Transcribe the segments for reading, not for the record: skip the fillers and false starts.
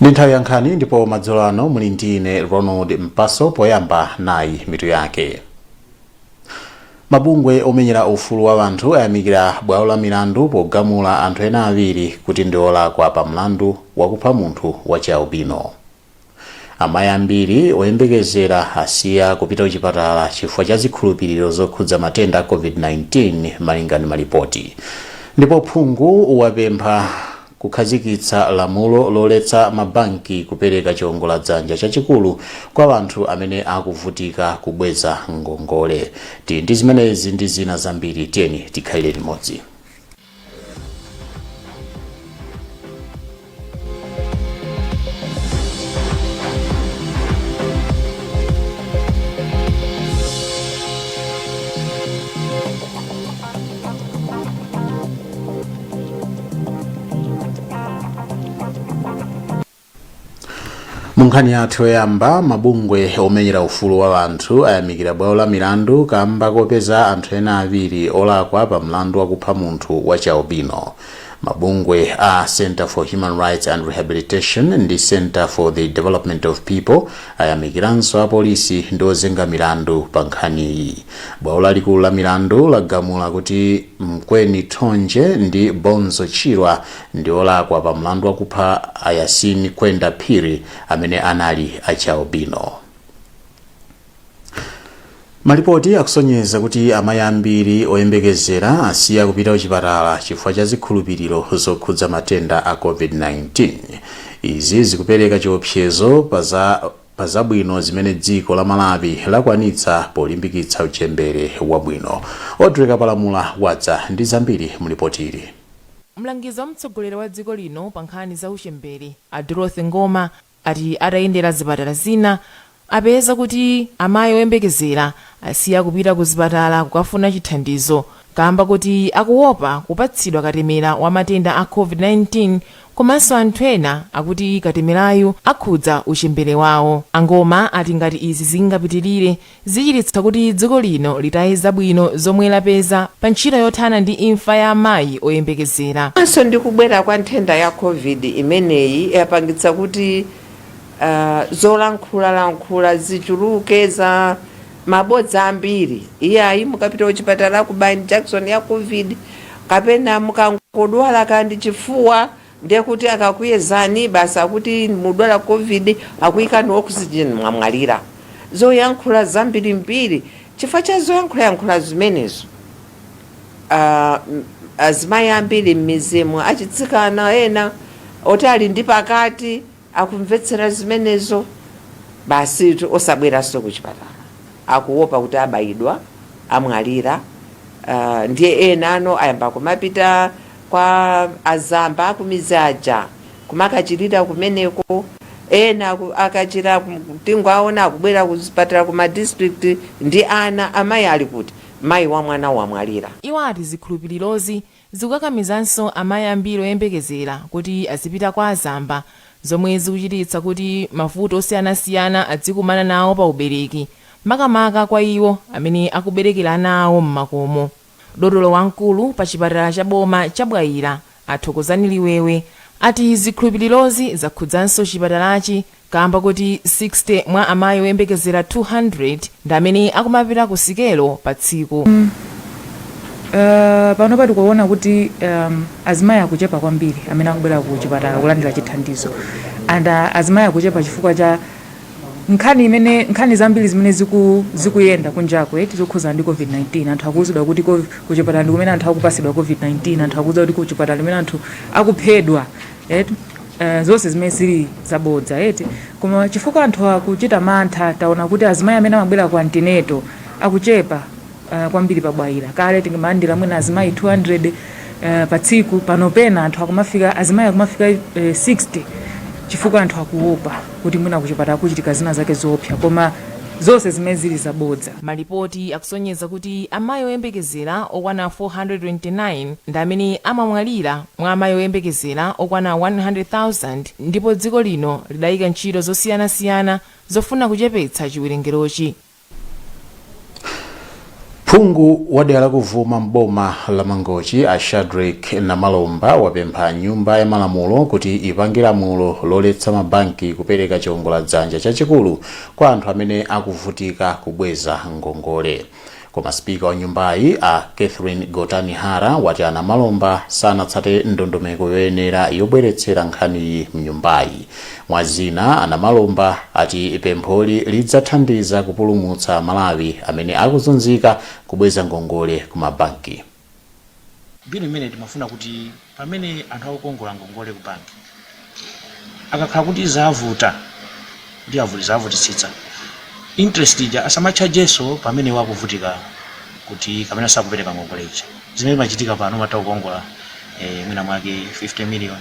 Ndi nthawi ya nkhani ndipo madzulo ano muli ndi ine Ronald Mpaso. Poyamba nayi mitu yake. Mabungwe omenyera ufulu wa anthu ayamikira bwalo la milandu pogamula anthu ena awiri kuti ndi olakwa pa mlandu wakupha munthu wa chialubino. Amayi ambiri oyembekezera asiya kupita kuchipatala chifukwa cha zikhulupiriro zokhudza matenda a COVID-19 malinga ndi malipoti. Ndipo phungu wapempha kukhazikitsa lamulo loletsa mabanki kupereka chiwongoladzanja chachikulu kwa anthu amene akuvutika kubweza ngongole. Tili ndi zimenezi ndi zina zambiri, tiyeni tikhalire limodzi. Mu nkhani yathu yoyamba, mabungwe omenyera ufulu wa anthu ayamikira bwalo la milandu kamba kopeza anthu ena awiri olakwa pa mlandu wakupha munthu wa chialubino. Mabungwe a Center for Human Rights and Rehabilitation ndi Center for the Development of People ayamikiranso apolisi ndi ozenga milandu pa nkhaniyi. Bwalo lalikulu la milandu lagamula kuti Mkweni Thonje ndi Bonzo Chirwa ndi olakwa pa mlandu wakupha a Yasin Kwenda Phiri amene anali achialubino. Malipoti akusonyeza kuti amayi ambiri oyembekezera asiya kupita kuchipatala chifukwa cha zikhulupiriro zokhudza matenda a COVID-19. Izi zikupereka chiopsezo pa zabwino zimene dziko la Malawi lakwanitsa polimbikitsa uchembere wabwino. Audrey Kapalamula wadza ndi zambiri mu lipoti ili. Mlangizi wa mtsogoleri wa dziko lino pa nkhani za uchembere, a Dorothy Ngoma, ati atayendera zipatala zina apeza kuti amayi oyembekezera asiya kupita ku zipatala kukafuna chithandizo kamba kuti akuopa kupatsidwa katemera wa matenda a COVID-19 komanso anthu ena akuti katemerayu akhudza uchembere wawo. A Ngoma ati ngati izi zingapitilire zichititsa kuti dziko lino litaye zabwino zomwe lapeza pa ntchito yothana ndi imfa ya amayi oyembekezera. Komanso ndi kubwera kwa nthenda ya Covid imeneyi yapangitsa kuti zolankhulalankhula zichuluke za mabodza ambiri. Iyayi, mukapita kuchipatala akubayani jakisoni ya Covid, kapena mukangodwala kaya ndi chifuwa ndiye kuti akakuyezani basi akuti mudwala Covid, akuyikani oxygen, mwamwalira. Zoyankhula zambirimbiri. Chifukwa cha zoyankhulayankhula zimenezo, azimayi ambiri m'midzimu, achitsikana ena oti ali ndi pakati akumvetsera zimenezo, basitu osabweranso kuchipatala, akuopa kuti abayidwa amwalira. Ndiye ena ano ayamba kumapita kwa azamba akumidzi aja kumakachirira kumeneko. Ena akachira tingowaona akubwera kuzipatala kuma district ndi ana. Amayi ali kuti? Mayi wa mwana wamwalira. Iwo ati zikhulupilirozi zikukakamizanso amayi ambiri oyembekezera kuti azipita kwa azamba zomwe zikuchititsa kuti mavuto osiyanasiyana adzikumana nawo pa ubereki makamaka kwa iwo amene akuberekera ana awo m'makomo. Dotolo wamkulu pa chipatala cha boma cha Bwaila, a Thokozani Liwewe, ati zikhulupilirozi zakhudzanso chipatalachi kamba koti 60 mwa amayi oyembekezera 200 ndi amene akumapita ku sikelo pa tsiku. Panopa tikuona kuti azimayi akuchepa kwambiri amene akubwera ku chipatala kulandira chithandizo, and azimayi akuchepa chifukwa cha nkhani imene nkhani zambiri zimene zikuyenda kunjako eti zokhudzana ndi COVID-19. Anthu akuwuzidwa kuti kuchipatala ndi kumene anthu akupasidwa COVID-19, anthu akuwuzidwa kuti kuchipatala ndi kumene anthu akuphedwa eti, zonse zimene zili zabodza eti. Koma chifukwa anthu akuchita mantha, taona kuti azimayi amene amabwera ku antenatal akuchepa kwambiri pa Bwaila. Kale tinkalandira mwina azimayi 200 pa tsiku, pano pena anthu akumafika, azimayi akumafika 60 chifukwa anthu akuopa kuti mwina kuchipatala kuchitika zina zake zoopsa, koma zonse zimene zili zabodza. Malipoti akusonyeza kuti amayi oyembekezera okwana 429 ndi amene amamwalira mwa amayi oyembekezera okwana 100,000 ndipo dziko lino lidayika ntchito zosiyanasiyana zofuna kuchepetsa chiwerengerochi. Phungu wa dera lakuvuma mboma la Mangochi, a Shadrick Namalomba, wapempha Nyumba ya Malamulo kuti ipange lamulo loletsa mabanki kupereka chiwongoladzanja chachikulu kwa anthu amene akuvutika kubweza ngongole. Koma spika wa nyumbayi, a Catherine Gotani Hara, wati a Namalomba sanatsate ndondomeko yoyenera yobweretsera nkhaniyi mnyumbayi. Mwazina, a Namalomba ati pempholi lidzathandiza kupulumutsa Malawi amene akuzunzika kubweza ngongole ku mabanki. Bill imene timafuna kuti pamene anthu akukongola ngongole ku banki, akakhala kuti zavuta, kuti avuti zavutitsitsa, interest ija asamachajenso pamene wakuvutika kuti kapena sakupereka ngongole ija. Zimene machitika pano, umatha kukongola mwina mwake 50 million,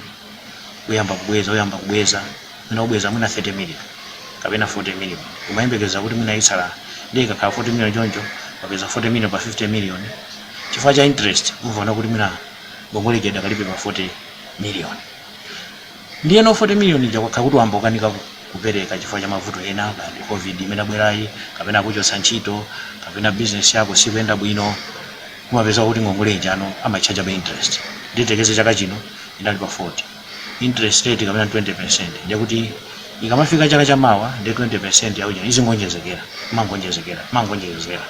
kuyamba kubweza, uyamba kubweza, mwina ubweza mwina 30 million kapena 40 million, umayembekeza kuti mwina itsala. Ndiye ikakhala 40 million choncho, wapeza 40 million pa 50 million, chifukwa cha interest umvaona kuti mwina ngongole ija idakalibe pa 40 million. Ndiyeno 40 million ija kwakhala kuti wamba ukanika kupereka chifukwa cha mavuto ena, kaya ndi COVID imene abwerayi, kapena kuchotsa ntchito, kapena business yako sikuyenda bwino, kumapeza kuti ngongole ija ano amachaja pa interest. Nditekeze chaka chino inali pa 40, interest rate kapena 20%, ndiye kuti ikamafika chaka chamawa ndi 20% yauja izingonjezekera, imangonjezekera, imangonjezekera.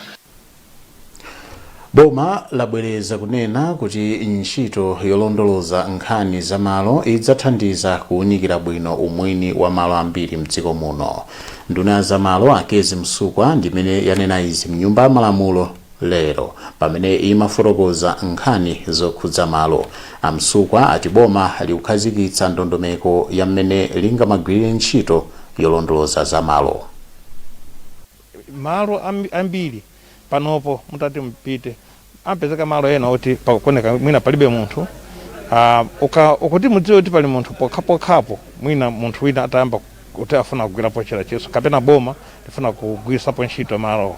Boma labwereza kunena kuti ntchito yolondoloza nkhani za malo idzathandiza kuwunikira bwino umwini wa malo ambiri mdziko muno. Nduna ya zamalo, a Kezzie Msukwa, ndimene yanena izi mnyumba ya Malamulo lero pamene imafotokoza nkhani zokhudza malo. A Msukwa ati boma likukhazikitsa ndondomeko ya mmene lingamagwirire ntchito yolondoloza za malo. Malo ambiri panopo mutati mpite, ampezeka malo ena oti pakuoneka mwina palibe munthu. Ukuti mudziwe kuti pali munthu pokhapokhapo mwina munthu wina atayamba kuti afuna kugwirapo chira chiso, kapena boma lifuna kugwirisapo ntchito malowo.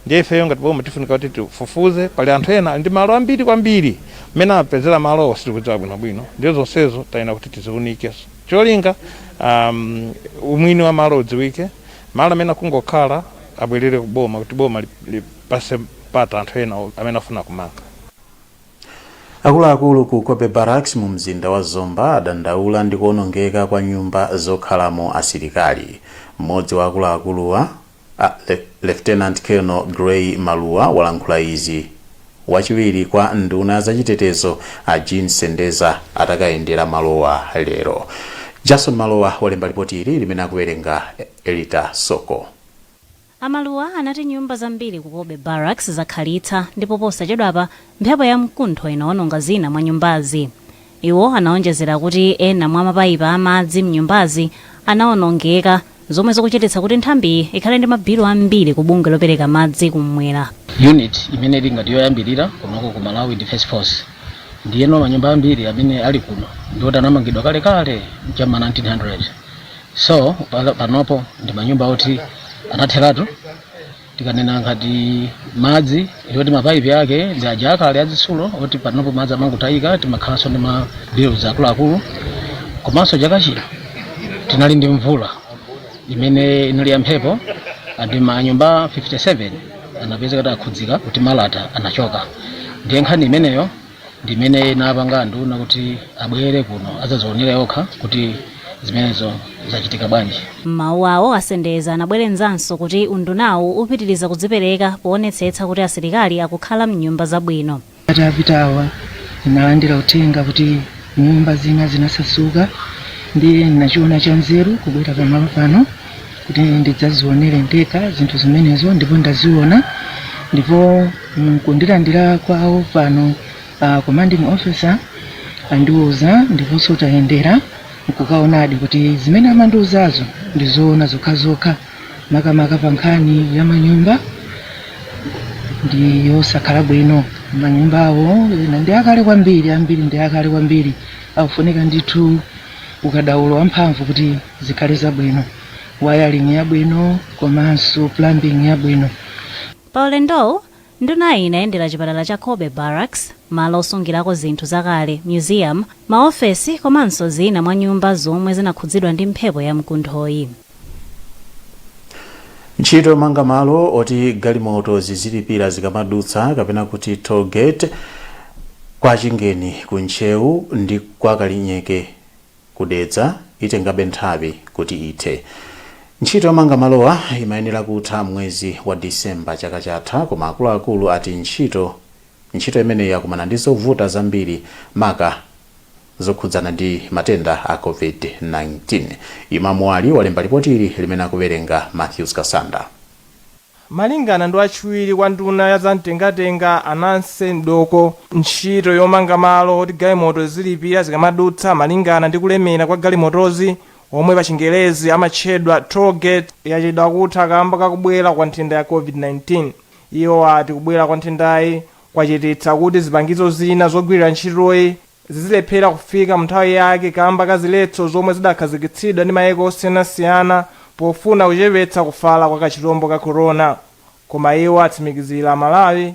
Ndiye ifeyo ngati boma tifunika kuti tifufuze. Pali anthu ena ali ndi malo ambiri kwambiri, mmene apezera malowo sitikudziwa bwinobwino. Ndiye zonsezo tayena kuti tiziunike, cholinga umwini wa malo udziwike. Malo amene akungokhala abwerere ku boma, kuti boma lipase mpata anthu ena amene afuna kumanga. Akuluakulu ku Cobbe Barracks mu mzinda wa Zomba adandaula ndi kuonongeka kwa nyumba zokhalamo asilikali. Mmodzi wa akuluakuluwa, Lieutenant Colonel Gray Maluwa, walankhula izi wachiwiri kwa nduna zachitetezo, a Jean Sendeza, atakayendera malowa lero. Jason Malowa walemba ripoti ili limene akuwerenga Elita Soko. Amaluwa anati nyumba zambiri ku Cobbe Barracks zakhalitsa, ndipo posachedwapa mphepo ya mkuntho inawononga zina mwa nyumbazi. Iwo anaonjezera kuti ena mwa mapayipi amadzi mnyumbazi anawonongeka, zomwe zikuchititsa kuti nthambiyi ikhale ndi mabilu ambiri ku bungwe lopereka madzi kumwera. Unit imene ili ngati yoyambirira kunoko ku Malawi Defence Force. Ndiyeno manyumba ambiri amene ali kuno ndiwoti anamangidwa kalekale chama 1900, so panopo ndi manyumba oti anatheratu. Tikanena ngati madzi, ndiyoti mapayipi ake ndi aja akale azitsulo, oti panopo madzi amangotayika. Timakhalanso ndi ma bills akuluakulu. Komanso chaka chino tinali ndi mvula imene inali ya mphepo, ndi manyumba 57 anapezeka kuti akhudzika, kuti malata anachoka. Ndiye nkhani imeneyo ndi imene inapanga nduna kuti abwere kuno adzazionere okha kuti zimenezo zachitika bwanji. M'mawu awo, Asendeza anabwerezanso kuti undunawu upitiriza kudzipereka poonetsetsa kuti asilikali akukhala mnyumba zabwino. Atapitawa ndinalandira uthenga kuti nyumba zina zinasasuka, ndiye ndinachiona cha nzeru kubwera pamalo pano kuti ndidzazionere ndekha zinthu zimenezo, ndipo ndaziona. Ndipo kundilandira kwawo pano, commanding officer andiuza, ndiponso tayendera nkukaonadi kuti zimene amandiuzazo ndizoona zokhazokha, makamaka pa nkhani ya manyumba ndi yosakhala bwino. Manyumba awo ena ndi akale kwambiri, ambiri ndi akale kwambiri, akufunika ndithu ukadaulo wamphamvu kuti zikhale zabwino, wiring yabwino komanso plumbing yabwino. Pa ulendowu, ndunayi inayendera chipatala cha Cobbe Barracks, malo osungirako zinthu zakale, museum, maofesi komanso zina mwa nyumba zomwe zinakhudzidwa ndi mphepo ya mkunthoyi. Ntchito yomanga malo oti galimoto zizilipira zikamadutsa, kapena kuti toll gate, kwa Chingeni ku Ntcheu ndi kwa Kalinyeke ku Dedza itengabe nthawi kuti ithe. Ntchito yomanga malowa imayenera kutha mwezi wa Disemba chaka chatha, koma akuluakulu ati ntchito imeneyi yakumana ndi zovuta zambiri, maka zokhudzana ndi matenda a COVID-19. Imamu Ali walemba ripoti ili limene akuwerenga Matthews Kasanda. Malingana ndi wachiwiri kwa nduna ya zamtengatenga a Nancy Mdoko, ntchito yomanga malo oti galimoto zilipira zikamadutsa malingana ndi kulemera kwa galimotozi, omwe pa Chingerezi amatchedwa toll gate, yachedwa kutha kamba kakubwera kwa nthenda ya COVID-19. Iwo ati kubwera kwa nthendayi kwachititsa kuti zipangizo zina zogwirira ntchitoyi zizilephera kufika mu nthawi yake kamba ka ziletso zomwe zidakhazikitsidwa ndi mayiko osiyanasiyana pofuna kuchepetsa kufala kwa kachirombo ka corona. Koma iwo atsimikizira Malawi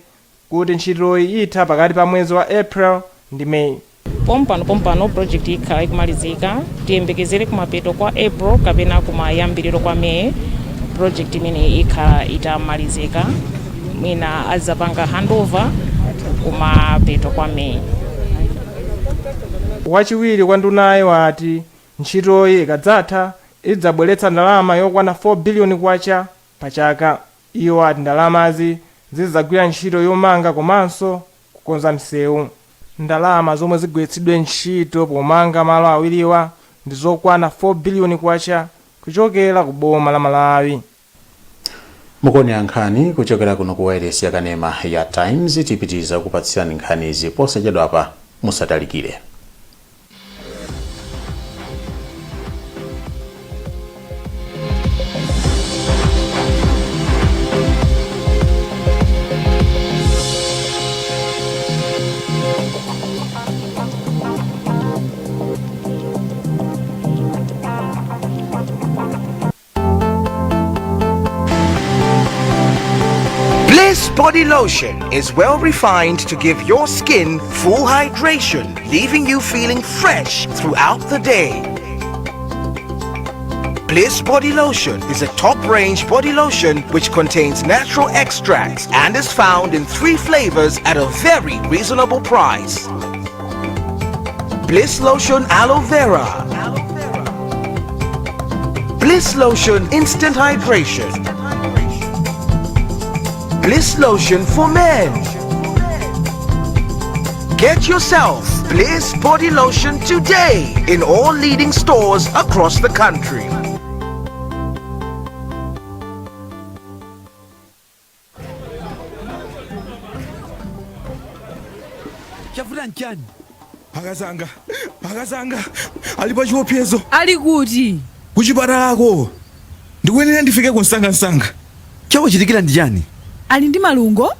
kuti ntchitoyi itha pakati pa mwezi wa April ndi May. Pompano pompano project ikhala ikumalizika. Tiyembekezere kumapeto kwa April kapena kumayambiriro kwa May, project imeneyi ikhala itamalizika. Mwina azapanga handover kumapeto kwa May. Wachiwiri kwa ndunayi wati ntchitoyi ikadzatha idzabweretsa ndalama yokwana 4 biliyoni kwacha pa chaka. Iwo ati ndalamazi zidzagwira ntchito yomanga komanso kukonza msewu. Ndalama zomwe zigwiritsidwe ntchito pomanga malo awiriwa ndi zokwana 4 biliyoni kwacha kuchokera ku boma la Malawi. Mukuonera nkhani kuchokera kuno ku wireless yakanema ya Times. Tipitiriza kupatsirani nkhanizi posachedwapa, musatalikire. Bliss Body Lotion is well refined to give your skin full hydration, leaving you feeling fresh throughout the day. Bliss Body Lotion is a top-range body lotion which contains natural extracts and is found in 3 flavors at a very reasonable price. Bliss Lotion Aloe Vera, Bliss Lotion Instant Hydration, Bliss Lotion for Men. Get yourself Bliss Body Lotion today in all leading stores across the country. Chavuta nchani? Akazanga, akazanga ali pa chiopsezo. Ali kuti? Kuchipatalako, ndikuyenera ndifike kumsangamsanga. Chakuchitikira ndi chani? Ali ndi malungo?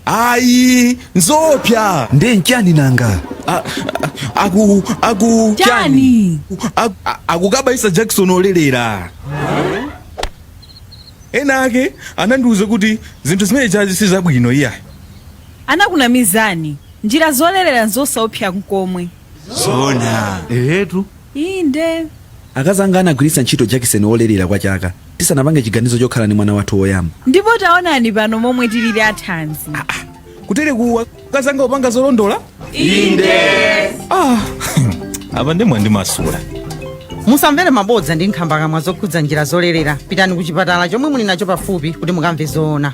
Ayi, nzopsa. Ndiye nchani nanga? Aku aku Chani? Akukabaisa jakisoni olerera. Ena ake anandiuza kuti zinthu zimene chazi sizabwino iya. Anakunamizani. Njira zolerera nzosaopsa nkomwe. Zona? Ehetu. Inde. Akazanga anagwiritsa ntchito jakisoni olerera kwa chaka tisanapange chiganizo chokhala ndi mwana wathu woyamba. Ndipo taonani pano momwe tilili athanzi. Kutere kuwa akazanga upanga zolondola? Inde. Apa ndemwe ndimasula. Musamvere mabodza ndi nkhambakamwa zokhudza njira zolerera. Pitani ku chipatala chomwe muli nacho pafupi kuti mukamve zoona.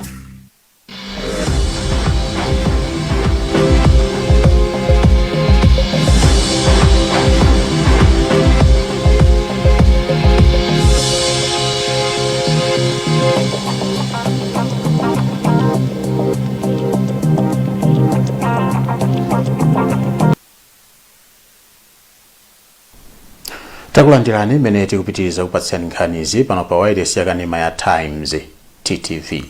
Takulandirani mmene tikupitiriza kupatsirani nkhanizi pano pa wireless yakanema ya Times, TTV.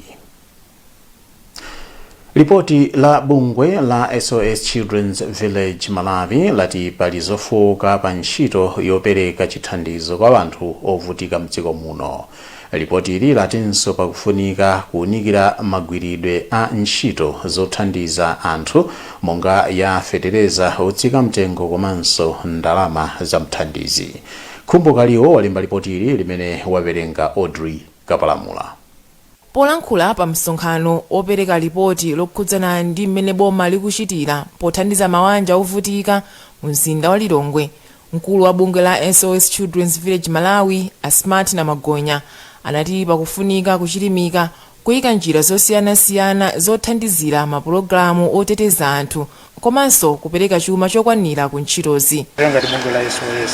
Lipoti la bungwe la SOS Children's Village Malawi lati pali zofowoka pa ntchito yopereka chithandizo kwa anthu ovutika mdziko muno. Lipoti ili latinso pakufunika kuwunikira magwiridwe a ntchito zothandiza anthu monga ya fetereza otsika mtengo komanso ndalama za mthandizi. Khumbo Kaliwo walemba lipoti ili limene wawerenga Audrey Kapalamula. Polankhula pa msonkhano opereka lipoti lokhudzana ndi mmene boma likuchitira pothandiza mawanja ovutika mu mzinda wa Lilongwe, mkulu wa bungwe la SOS Children's Village Malawi, a Smart Namagonya, anati pakufunika kuchilimika kuyika njira zosiyanasiyana zothandizira mapulogalamu oteteza anthu komanso kupereka chuma chokwanira ku ntchitozi. Ngati bungwe la SOS,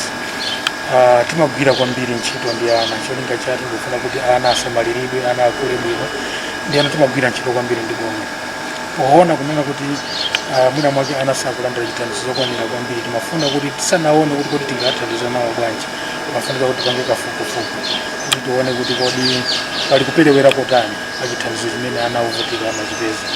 timagwira kwambiri ntchito ndi ana. Cholinga chathu ndikufuna kuti ana asamaliridwe, ana akule bwino. Ndi ana timagwira ntchito kwambiri ndi boma. Poona kunena kuti mwina mwake ana sakulandira chithandizo chokwanira kwambiri, timafuna kuti tisanaone kuti kodi tingathandiza nawo bwanji, timafunika kuti tipange kafukufuku kuti tione kuti kodi pali kuperewera kotani pa chithandizo chimene ana ovutika amachipeza,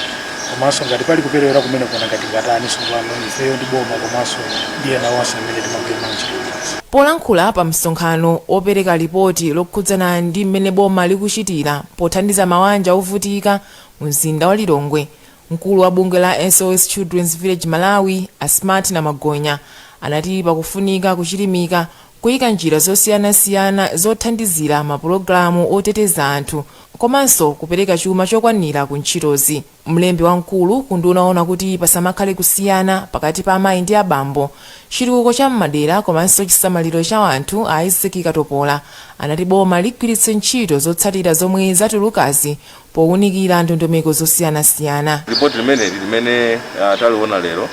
komanso ngati pali kuperewera kumene kuona ngati ngatani tsopano ifeyo ndi boma komanso ndi ena onse amene timagwira nawo ntchito limodzi. Polankhula pa msonkhano opereka lipoti lokhudzana ndi mmene boma likuchitira pothandiza mawanja ovutika mu mzinda wa Lilongwe, mkulu wa bungwe la SOS Children's Village Malawi, a Smart Namagonya, anati pakufunika kuchilimika kuyika njira zosiyanasiyana zothandizira mapulogalamu oteteza anthu komanso kupereka chuma chokwanira ku ntchitozi. Mlembi wamkulu ku unduna oona kuti pasamakhale kusiyana pakati pa amayi ndi abambo, chitukuko cha m'madera komanso chisamaliro cha anthu, a Isaac Katopola, anati boma ligwiritse ntchito zotsatira zomwe zatulukazi powunikira ndondomeko zosiyanasiyana. Ripoti limeneli limene taliona lero,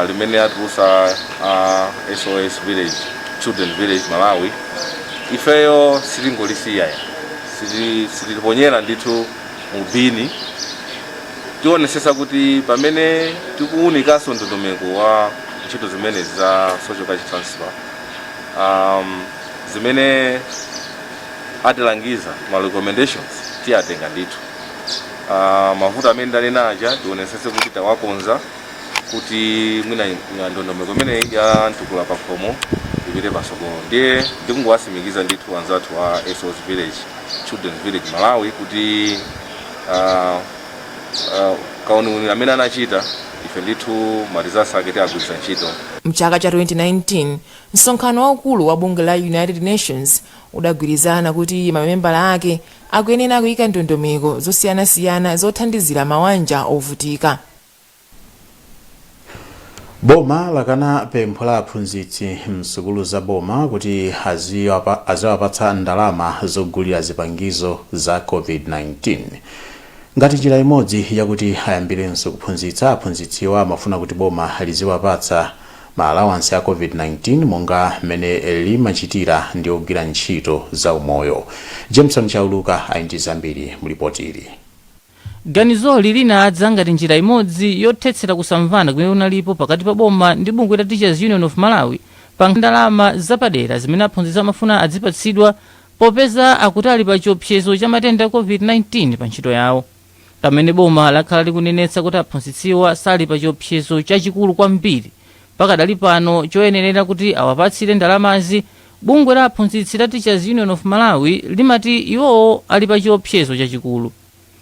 limene atulusa SOS Village, Children Village Malawi, ifeyo sitingolisiya, sitiliponyera ndithu mu bin. Tionesesa kuti pamene tikuwunikanso ndondomeko wa ntchito zimenezi za social cash transfer, zimene atilangiza ma recommendations tiyatenga ndithu. Mavuto amene ndanena aja tionesese kuti tawakonza kuti mwina ndondomeko imeneyi ya mtukula pakhomo ipite pasogolo. Ndiye ndikungowasimikiza ndithu anzathu a SOS Village, Children's Village Malawi kuti kauniuni amene anachita, ife ndithu ma results ake tiagwiritsa ntchito. Mchaka cha 2019, msonkhano waukulu wa bungwe la United Nations udagwirizana kuti mamembala ake akuyenera kuyika ndondomeko zosiyanasiyana zothandizira mawanja ovutika. Boma lakana pempho la aphunzitsi msukulu za boma kuti aziwapatsa ndalama zogulira zipangizo za COVID-19 ngati njira imodzi yakuti ayambirenso kuphunzitsa. Aphunzitsiwa amafuna kuti boma liziwapatsa ma allowance a COVID-19 monga mmene limachitira ndi ogwira ntchito za umoyo. Jameson Chauluka ali ndi zambiri mulipoti ili. Ganizoli linadza ngati njira imodzi yothetsera kusamvana kumene kunalipo pakati pa boma ndi bungwe la Teachers Union of Malawi pa ndalama zapadera zimene aphunzitsi amafuna adzipatsidwa popeza akuti ali pa chiopsezo cha matenda a COVID-19 pa ntchito yawo. Pamene boma lakhala likunenetsa kuti aphunzitsiwa sali pa chiopsezo chachikulu kwambiri pakadali pano choyenerera kuti awapatsire ndalamazi, bungwe la aphunzitsi la Teachers Union of Malawi limati iwowo ali pa chiopsezo chachikulu.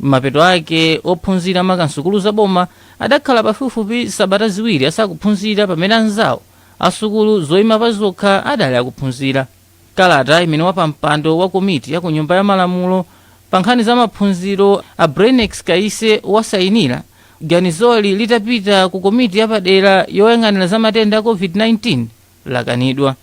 Mapeto ake, ophunzira maka msukulu zaboma adakhala pafupifupi sabata 2 asakuphunzira pamene anzawo asukulu zoyima pa zokha adali akuphunzira. Kalata imene wapampando wa komiti ya ku Nyumba ya Malamulo pa nkhani za maphunziro a Brainex Kaise wasayinira, ganizoli litapita ku komiti yapadera yoyang'anira za matenda a COVID-19 lakanidwa.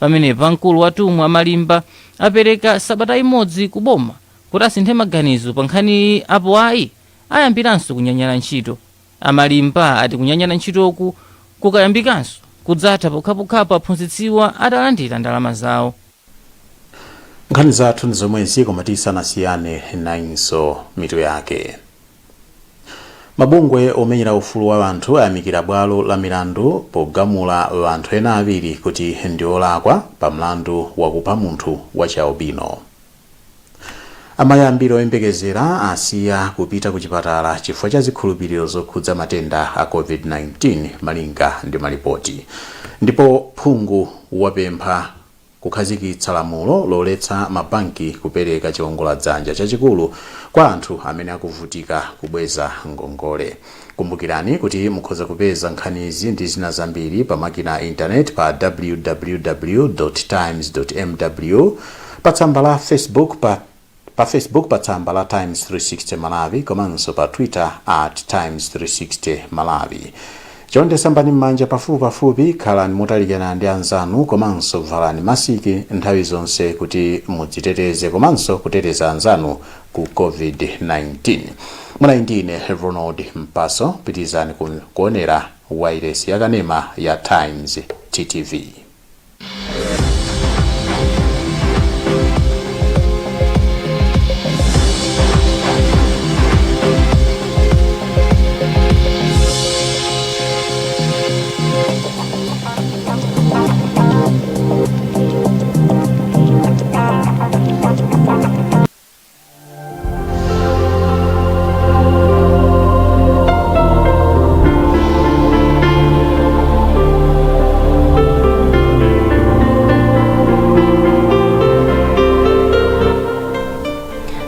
Pamenepa mkulu wa TUM a Malimba apereka sabata imodzi ku boma kuti asinthe maganizo pa nkhaniyi, apo ayi ayambiranso kunyanyala ntchito. A Malimba ati kunyanyala ntchitoku kukayambikanso kudzatha pokhapokhapo aphunzitsiwa atalandira ndalama zawo. Nkhani zathu ndi zomwezi, koma tisanasiyane nayinso mitu yake. Mabungwe omenyera ufulu wa anthu ayamikira bwalo la milandu pogamula anthu ena awiri kuti ndi olakwa pa mlandu wakupha munthu wa chialubino. Amayi ambiri oyembekezera asiya kupita ku chipatala chifukwa cha zikhulupiriro zokhudza matenda a COVID-19, malinga ndi malipoti. Ndipo phungu wapempha kukhazikitsa lamulo loletsa mabanki kupereka chiwongoladzanja chachikulu kwa anthu amene akuvutika kubweza ngongole. Kumbukirani kuti mukhoza kupeza nkhanizi ndi zina zambiri pa makina a intaneti pa www times mw, pa tsamba la Facebook pa Pa Facebook pa tsamba la Times 360 Malawi komanso pa Twitter @Times360Malawi. Chonde sambani m'manja pafupipafupi, khalani motalikirana ndi anzanu komanso valani masiki nthawi zonse kuti mudziteteze komanso kuteteza anzanu ku COVID-19. Munali ndine Ronald Mpaso. Pitirizani kuonera wailesi yakanema ya Times TTV.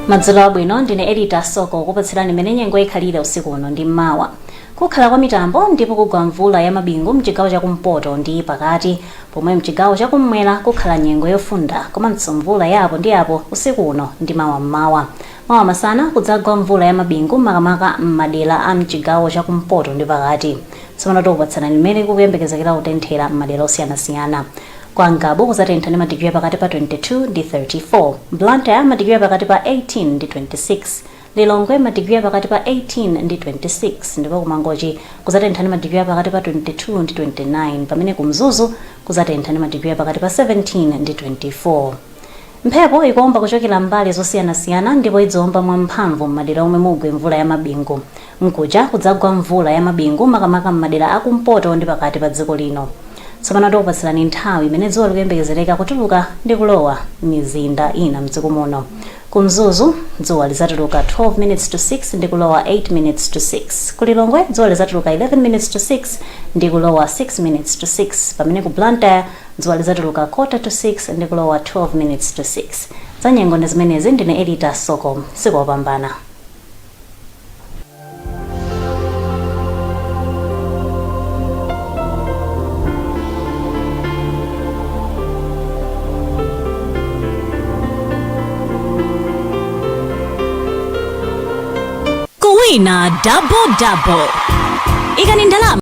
Madzulo abwino, ndine Elita Soko kupatsirani mmene nyengo ikhalire usiku uno ndi mmawa. Kukhala kwa mitambo ndipo kugwa mvula ya mabingu mchigawo chakumpoto ndi pakati, pomwe mchigawo chakummwera kukhala nyengo yofunda komanso mvula ya apo ndi apo usiku uno ndi mawa mmawa. Mawa masana kudzagwa mvula ya mabingu makamaka m'madera a mchigawo chakumpoto ndi pakati. Tsopano tikupatsirani mmene kukuyembekezekera kutenthera m'madera osiyanasiyana. Kwa Ngabu kuzatentha ndi madigiri pakati pa 22 ndi 34, Blantyre madigiri pakati pa 18 ndi 26, Lilongwe madigiri pakati pa 18 ndi 26, ndipo ku Mangochi kuzatentha ndi madigiri pakati pa 22 ndi 29, pamene ku Mzuzu kuzatentha ndi madigiri pakati pa 17 ndi 24. Mphepo ikuomba kuchokera mbali zosiyanasiyana ndipo idziomba mwamphamvu m'madera omwe mugwe mvula ya mabingu. Mkuja kudzagwa mvula ya mabingu makamaka m'madera akumpoto ndi pakati pa dziko lino. Tsopano tikupatsirani nthawi imene dzuwa likuyembekezereka kutuluka ndi kulowa m'mizinda ina mdziko muno. Ku Mzuzu dzuwa lidzatuluka 12 minutes to 6 ndi kulowa 8 minutes to 6. Ku Lilongwe dzuwa lidzatuluka 11 minutes to 6 ndi kulowa 6 minutes to 6, pamene ku Blantyre dzuwa lidzatuluka quarter to 6 ndi kulowa 12 minutes to 6. Zanyengo ndi zimenezi. Ndine Elita Soko, usiku wopambana. Kuwina double double, ikani ndalama.